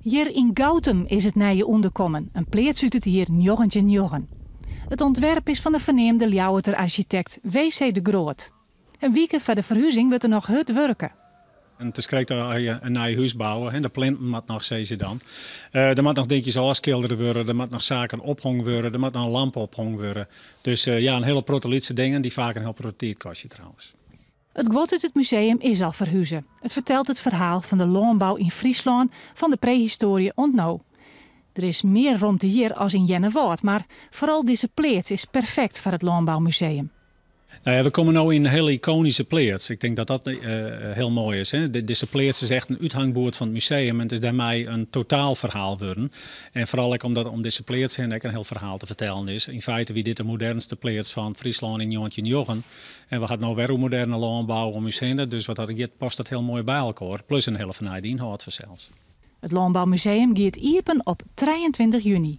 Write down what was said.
Hjir yn Goutum is it nije ûnderkommen, in pleats út it jier 1909. It ûntwerp is fan de ferneamde Ljouwerter arsjitekt WC de Groot. In wike foar de ferhuzing wurdt der noch hurd wurke. En it is krekt as je in nij hús bouwe, hè, de plinten moat noch, sizze je dan. Der moat noch dinkjes ôfskildere wurde, der moat noch saken ophongen wurde, der moat noch in lampe ophongen wurde. Dus ja, in hiele protte lytse dingen dy't faak in hiel protte tiid kostje trouwens. It guod út it museum is al ferhuze. It fertelt it ferhaal fan de lânbou yn Fryslân fan de prehistoarje oant no. Der is mear romte hjir as yn Earnewâld, mar foaral dizze pleats is perfekt foar it lânboumuseum. Nou ja, we komme no yn in hiele ikonyske pleats. Ik tink dat dat hiel moai is. Hè. Dizze pleats is echt in úthangboerd fan it museum en it is dêrmei in totaalferhaal wurden. En foaral ek omdat om dizze pleats hinne ek in hiel ferhaal te fertellen is. Yn feite wie dit de modernste pleats fan Fryslân yn 1909. En we ha it no wer oer moderne lânbou om ús hinne, dus wat dat giet past dat hiel moai by elkoar. Plus in hiele fernijde ynhâld fansels. It Lânboumuseum giet iepen op 23 juny.